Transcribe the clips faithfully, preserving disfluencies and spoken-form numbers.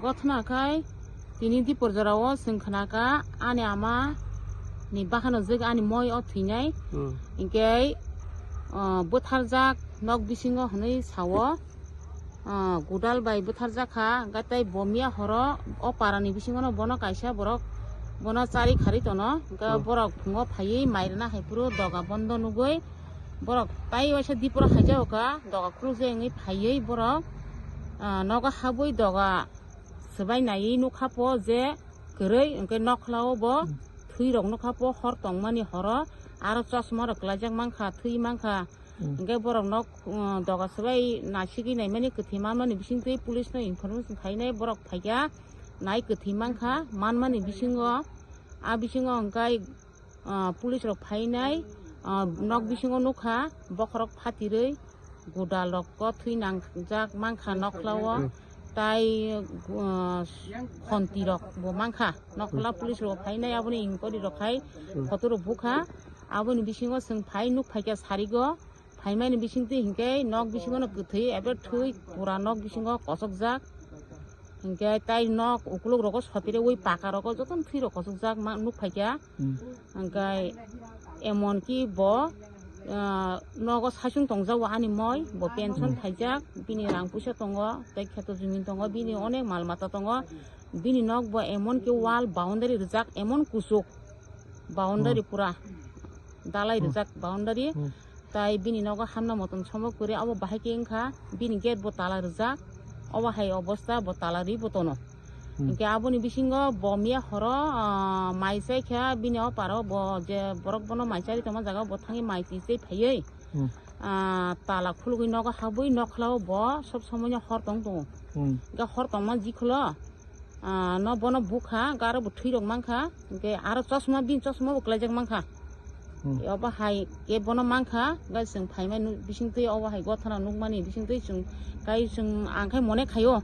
Kothna khai tini dipor jorao chwng khna kha ani ama ni bakhano jwk ani moi o thwinai. Hmm. Hinkhe, ah, bwtharjak nok bisingo hwnwi sao. Ah, godal bai bwtharjak kha, hinkhe tei bo miya horo o parani bisingono bono kaisa borok bono chari khari tono, hinkhe Hmm. borok phungo phaiwi mai rwna hai phuru doga bondo nugwi borok tai waisa diporo haijao kha, doga khulukjak wngwi phaiwi borok, ah, nogo habwi doga swbai naiwi nukha po je kwrwi, hinkhe nokhlao bo Hmm. thwi rok nukha po hor tongmani horo, aro chosma rok kwlaijak mankha, thwi mankha. Hmm. Hinkhe borok nok, uh, doga swbai nasigwi naimani kwthwi manmani bisingtwi police no information khainai borok phaikha nai kwthwi mankha manmani bisingo, a bisingo hinkhe ah, police rok phainai, ah, nok bisingo nukha, bokhorok phatirwi, godal rok o thwi nangjak mankha nokhlao, Hmm. tai, ah, khonti rok bo mankha, nokhla police rok phainai, aboni inquiry rok khai Hmm. photo rok bukha, aboni bisingo chwng phai nuk phaikha sarigo, phaimani bisingtwi hinkhe nok bisingono kwthwi ebe thwi pura nok bisingo kochokjak. Hinkhe tai nok ukuluk rogo sotirewi paka rogo jotono thwi rok kochokjak ma nuk phaikha. Hmm. Hinkhe emon ki bo, ah, nogo saichung tongjago ani moi, bo pension Hmm. khaijak, bini rang puisa tongo, tei kheto jumi tongo, bini onek mal mata tongo. Bini nok bo emon ki wall boundary rijak, emon kuchuk boundary Hmm. pura dalai Hmm. rijak boundary. Hmm. Tai bini nogo hamna motom somok kwrwi, abo bahai khe wngkha bini gate bo tala rijak, obo hai obosta bo tala rwi bo tono. Hmm. Hinkhe aboni bisingo bo miya horo, ah, mai chai kha bini o paro bo je borok bono mai chari tongma jaga bo thangwi mai twi chai phaiwi, Hmm. ah, tala khulugwi nogo habwi nokhlao bo sob somoino hor tong tongo. Hmm. Hinkhe hor tongma jikholo, ah, no bono bukha, garo bo thwi rok mankha, hinkhe aro chosma, bini chosma bo kwlaijak mankha. Hmm. Obo hai khe bono mankha, gai chwng phaimani bisingtwi obo hai gothana nukmani bisingtwi chwng, kai chwng ang khai mone khaio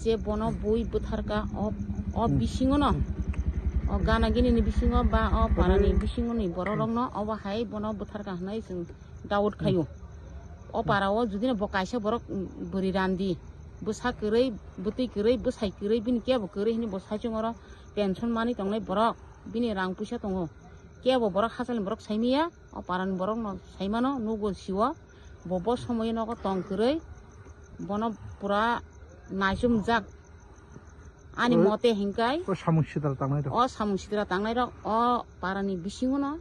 je bono bui bwtharka o, o Hmm. bisingono, Hmm. o gana gini ni bisingo ba o parani Hmm. bisingoni borok rokno obo hai bono bwtharka hwnwi chwng doubt Hmm. khaio. O Hmm. para o judino bo kaisa borok, mm, bwrwi randi, bwsa kwrwi, bwtwi kwrwi, bwsai kwrwi, bini kebo kwrwi hwnwi bo saichung oro pension manwi tongnai borok, bini rang puisa tongo. Kebo borok hachalni borok saimaya, o parani borokno saimano, nugo siwo, bo bo somoyo nogo tong kwrwi, bono pura naichomjak. Ani O, mote hinkai o samung sitra tangnai rok. O samung sitra tangnai rok o parani bisingono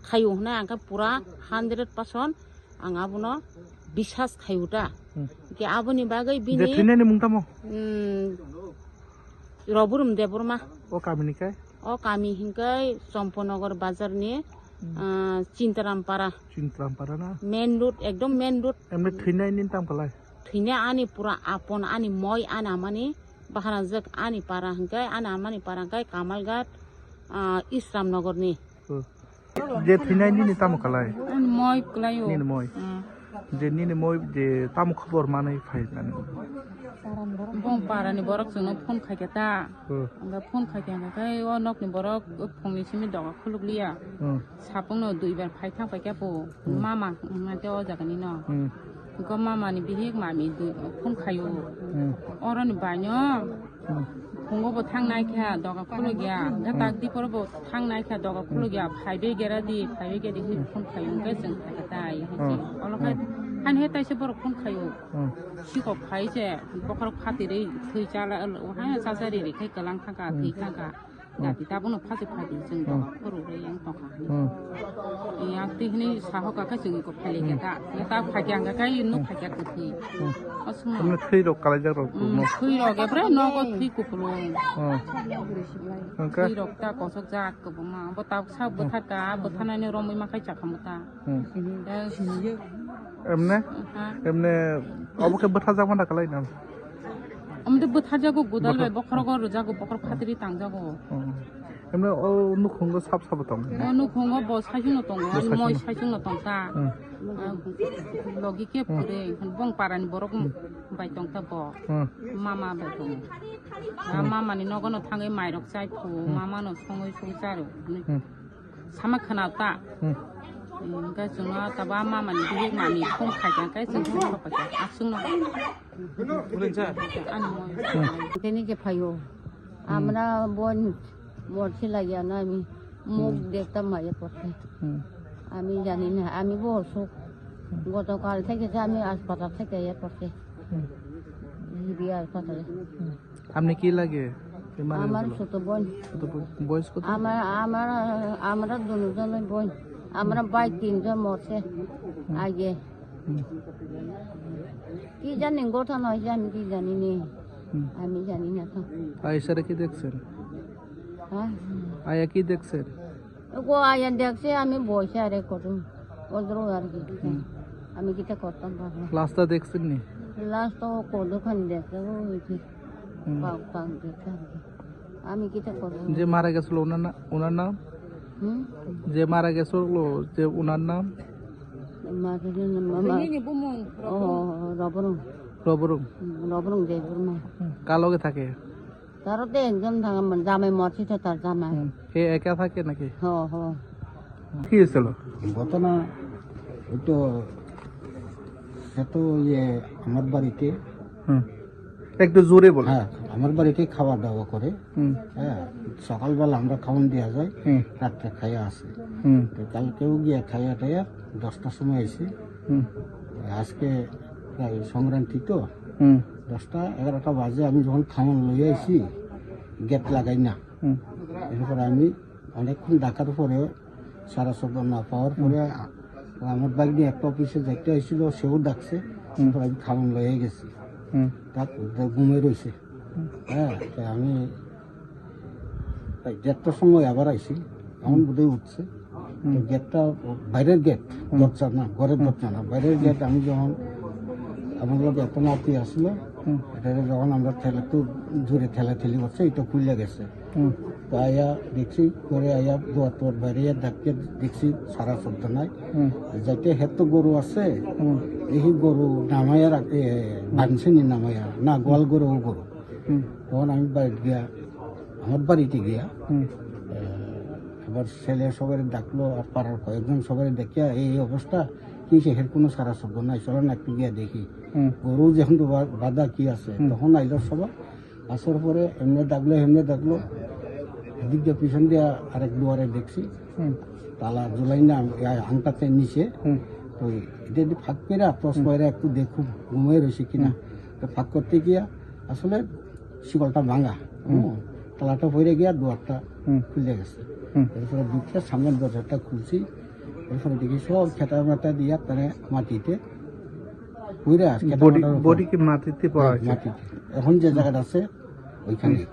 khaio hwnwi ang khe pura hundred percent ang abono bisas khaio ta. Hmm. Ke aboni bagwi Je bini thwinani mung tamo? Hmm, Roburum Debbarma. O kami ni kai? O kami hinkai Chomponagar bazar ni, Hmm. ah, Chintaram para. Chintaram para na? Main road, ekdom main road. Emni thwinai ni tam kalai? Thwinai ani pura apon, ani moi, ani amani bahanajak, ani para hinkai, ani amani para hinkai Kamalghat, ah, Islam Nagar ni. Hmm. Je thwinai nini tamo kalai? Ani moi kwlaio. Nini moi? Hmm. Je nini moi je tamo khobor manwi phai nani? Bong parani borok chwngno phone khaikha ta. Hmm. Hwnba phone khaikha hwnba khe o nokni borok phungni simi doga khulukliya. Hmm. Sapungno duibar phai thang paikha po. Hmm. Mama hwnmante o jagani no. Hmm. Go mama ni bihik mami dui phone khaio. Hmm. Oroni baino Hmm. phungo bo thang nai kha doga khulugya. Ga Hmm. tak dipor bo thang nai kha doga Hmm. khulugya. Phaibe gera di, phaibe gera di hwnwi Hmm. phone khaio. Hwnkhe chwng khaikha tai. Hmm. Olo khai Hmm. han he taise borok phone khaio. Hmm. Sikok phai se bokhorok phatirwi thwi chala, ha chachari rikhe kwlang thangkha, Hmm. thwi thangkha. Hmm. Dati tabukno phati phati chwng Hmm. doga khoro rwi yang tongkha. Hmm. Yang twi hwnwi sahoka khe chwng iko phailikha Hmm. ta. Ya ta phaikha hwnkha khe nuk Hmm. phaikha kwthwi. Hmm. Aswkno. Tamni thwi rok kalaijak rok Hmm, no. Thwi rok ebrai nogo thwi kupulung. Hmm. Hwnkhe? Thwi rok ta kosok jak kwbangma. Bo tabuk sa Hmm. bwthar ka, bwtharnani romwi ma khai chakhamu ta. Hmm. Emne? Emne obo khe bwtharjakma da kalai na? Omo de bwtharjago godal bai bokhorogo rwjago, bokhorok phatri tangjago. Hmm. Emne o nukhungo sap sabo tong? O nukhungo bo saichungno tongo, ani moi saichungno tong ta. Hmm. Logi khe phure, bong parani borok bai tong ta bo. Hmm. Mama bai tongo. Mama ni nogono thangwi mairok chai phu, mama no songwi songwi charo. Hmm. Sama khna ta. Hmm. Hwnkhe chwngno tabo a mamani bihik mani phone khaikha khe chwng phone khapaikha aswkno. Ani mo. Tini je phaio. Amra bon morsi lagi ano ami muk dekta maya porte. Ami jani na, ami bo osuk. Gotokal theke je ami aspatal theke ye porte. G B aspatal. আপনি কি লাগে? বেমার আমার হয়েছিল? ছোট বোন। ছোট বোন। বয়স কত? আমার, আমার, আমরা দুজনই বোন। আমরা ভাই তিনজন মরছে আগে। হুম। কি জানি ঘটনা হয়েছে, আমি কি জানি নি। হুম। আমি জানি না তো। আয়েশারে কি দেখছেন? হ্যাঁ? আয়া কি দেখছেন? ও আয়া দেখছে, আমি বসে আরে করুন। ওদের আর কি। হুম। আমি কিতা করতাম পারবো? লাশটা দেখছেন নি? লাশ তো কতখানি দেখছে, ওই যে হুম। পাক, পাক দেখছে আর কি। আমি কিতা করবো? যে মারা গেছিল ওনার না-, ওনার নাম? হুম? যে মারা গেছিল যে ওনার নাম? মারা গেছিল না, মামা। ও, রবরং। রবরং? হুম, রবরং দেববর্মা। হুম। কার লগে থাকে? তারও তো একজন থাকে, মানে, জামাই মরছে তো তার জামাই। হুম। এ একা থাকে নাকি? হ, হ। কি হয়েছিল? ঘটনা ওই তো, সে তো ইয়ে আমার বাড়িতে। হুম। একটু জোরে বলো। হ্যাঁ, আমার বাড়িতে খাওয়া দাওয়া করে। হুম। হ্যাঁ, সকালবেলা আমরা খাওয়ান দেওয়া যায়, হুম। রাত্রে খাইয়া আসে। হুম। তো কালকেও গিয়া খাইয়া টাইয়া দশটার সময় আইসি। হুম। আজকে প্রায় সংক্রান্তি তো, হুম। দশটা এগারোটা বাজে, আমি যখন খাওয়ান লইয়া আইসি, গেট লাগাই না। হুম। এরপরে আমি অনেকক্ষণ ডাকার পরে সারা শব্দ না পাওয়ার পরে হুম। আ-, আমার বাইক নিয়ে একটা অফিসে যাইতে হয়েছিল, সেও ডাকছে, হুম। তারপর আমি খাওয়ান লইয়া গেছি। হুম। তার ঘুমে রয়েছে। হুম। হ্যাঁ, তো আমি প্রায় দেড়টার সময় আবার আইছি, এমন হুম। বোধহয় উঠছে। তো হুম। গেটটা, বাইরের গেট, হুম। দরজা না, ঘরের হুম। দরজা না, বাইরের হুম। গেট আমি যখন, আমার লোক এত নাতি আসলো, হুম। এটা যখন আমরা ঠেলা, একটু জোরে ঠেলাঠেলি করছে, এটা খুলে গেছে। হুম। তো আয়া দেখছি, করে আয়া দুয়ার টুয়ার বাইরে আয়া ডাকিয়ে দেখছি সারা শব্দ নাই। হুম। যাইতে হের তো গরু আছে, হুম। দেখি গরু নামাইয়া রাখে, বানছেনি নামাইয়া, না গোয়াল গরু, ও গরু। হুম। তখন আমি বাড়িতে গিয়া, আমার বাড়িতে গিয়া, হুম। এ, আবার ছেলে সবাই ডাকলো, আর পাড়ার কয়েকজন সবাই ডাকিয়া, "এই, এই অবস্থা, কি সে হের কোনো সারা শব্দ নাই, চলো না একটু গিয়া দেখি।" হুম। গরু যেহেতু বা-, বাধা কি আছে, হুম। তখন আইলো সবাই, আসার পরে এমনি ডাকলো, এমনি ডাকলো, এদিক দিয়ে পিছন দিয়ে আরেক দুয়ারে দেখছি, হুম। তালা ঝুলাই না, আ-, আংটাতে নিচে, হুম। তো এটা দিয়ে ফাঁক করে আত্মস হুম। করে একটু দেখুন, ঘুমিয়ে রয়েছে কিনা। হুম। তো ফাঁক করতে গিয়া আসলে শিকলটা ভাঙা, হুম। হুম, তালাটা পড়ে গিয়া দুয়ারটা হুম। খুলে গেছে। হুম। এরপরে ঢুকতে সামনের দরজাটা খুলছি, এরপরে দেখি সব খেটা মেটা দিয়া তারা মাটিতে পুড়ে আছে, খেটা বডি, মেটার উপর। বডি কি মাটিতে পড়া হ্যাঁ, হয়েছে? মাটিতে। এখন যে জায়গাটা আছে, ওইখানে। হুম।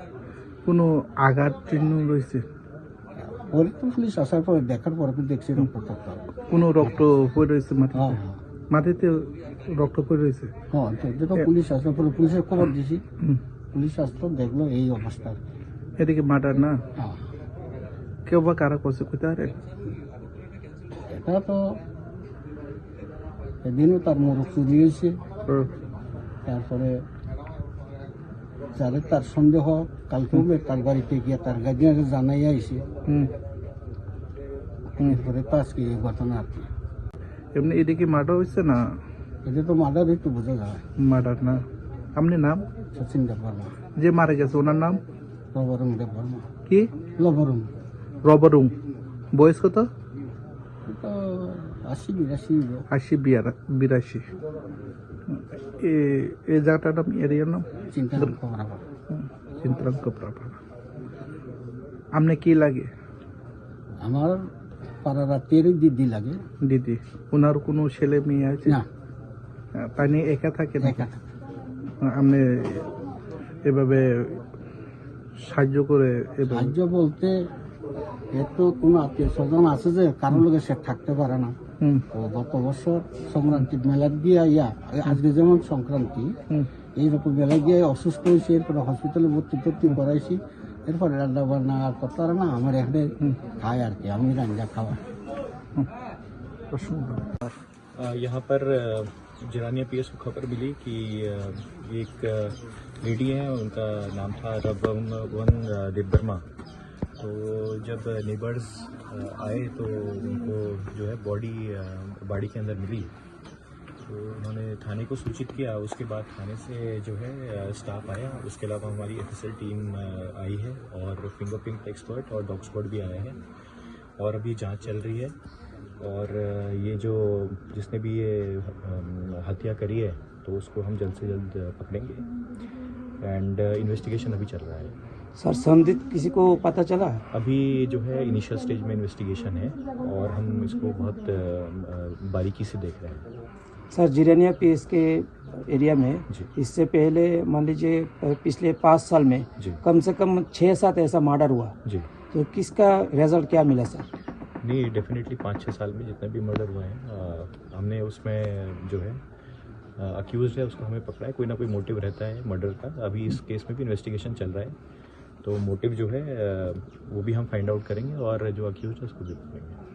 কোনো আঘাত চিহ্ন রয়েছে? পরে তো পুলিশ আসার পরে, দেখার পরে তো দেখছি হুম। রক্ত টক্ত। কোনো রক্ত পড়ে রয়েছে মাটিতে? হ্যাঁ, হ্যাঁ। মাটিতে রক্ত পড়ে রয়েছে? হ্যাঁ, তো যেটা এ- পুলিশ আসার পরে পুলিশের খবর দিছি। হুম। পুলিশ আসতো, দেখলো এই অবস্থা। এটা কি মার্ডার না? হ্যাঁ। কেউ বা কারা করছে, কইতে পারে? এটা তো এদিনও তার মোরগ চুরি হয়েছে। হুম। তারপরে যারে তার সন্দেহ, কালকেও হুম। তার বাড়িতে গিয়া তার গার্জিয়ানকে জানাই আইছে। হুম। হুম। এরপরে তো আজকে এই ঘটনা আর কি। এমনি এটা কি মার্ডার হয়েছে না? এটা তো মার্ডার, একটু বোঝা যায়। মার্ডার না? আপনি নাম? সচিন দেববর্মা। যে মারা গেছে ওনার নাম? লবরুম দেববর্মা। কি? লবরুম। রবরুম। বয়স কত? তো আশি বিরাশি হইব। আশি বিয়ার-, বিরাশি। এ, এই জায়গাটার নাম, এরিয়ার নাম? চিন্তারাম কোবরাপাড়া। হুম, চিন্তারাম কোবরাপাড়া। আপনি কি লাগে? আমার পাড়ার আত্মীয়েরই দিদি লাগে। দিদি। ওনার কোনো ছেলে মেয়ে আছে? না। আহ, তাই নিয়ে একা থাকে নাকি? একা থাকে। আপনি এভাবে সাহায্য করে এভাবে? সাহায্য বলতে, এর তো কোনো আত্মীয় স্বজন আছে যে কারোর হুম। লগে সে থাকতে পারে না। হুম। তো গত বছর সংক্রান্তি মেলার দিয়ে ইয়া, এই হুম। আজকে যেমন সংক্রান্তি, হুম। এইরকম মেলায় গিয়ে অসুস্থ হয়েছে, এরপরে হসপিটালে ভর্তি টর্তি হুম। করাইছি, এরপরে রান্না বান্না আর করতে পারে না, আমার এখানে হুম। খায় আর কি, আমি রান্না খাওয়া। হুম। প্রশ্ন। अ, यहाँ पर, अ, जिरानिया पीएस को खबर मिली कि, अ, एक, अ, लेडी है, उनका नाम था रबवन, अ, देबबर्मा। तो जब नेबर्स आए तो उनको जो है बॉडी बाड़ी के अंदर मिली। तो उन्होंने थाने को सूचित किया। उसके बाद थाने से जो है स्टाफ आया। उसके अलावा हमारी एफएसएल टीम आई है और फिंगरप्रिंट एक्सपर्ट और डॉग स्क्वाड भी आया है और अभी जांच चल रही है। और ये जो जिसने भी ये हत्या करी है तो उसको हम जल्द से जल्द पकड़ेंगे एंड इन्वेस्टिगेशन अभी चल रहा है। सर, संदिग्ध किसी को पता चला? अभी जो है इनिशियल स्टेज में इन्वेस्टिगेशन है और हम इसको बहुत बारीकी से देख रहे हैं। सर, जिरानिया पीएस के एरिया में जी। इससे पहले मान लीजिए पिछले पाँच साल में जी। कम से कम छः सात ऐसा मर्डर हुआ। जी। तो किसका रिजल्ट क्या मिला सर? नहीं, डेफिनेटली पाँच छः साल में जितने भी मर्डर हुए हैं हमने उसमें जो है अक्यूज है उसको हमें पकड़ा है। कोई ना कोई मोटिव रहता है मर्डर का। अभी इस केस में भी इन्वेस्टिगेशन चल रहा है। तो मोटिव जो है वो भी हम फाइंड आउट करेंगे और जो अक्यूज है उसको भी पकड़ेंगे।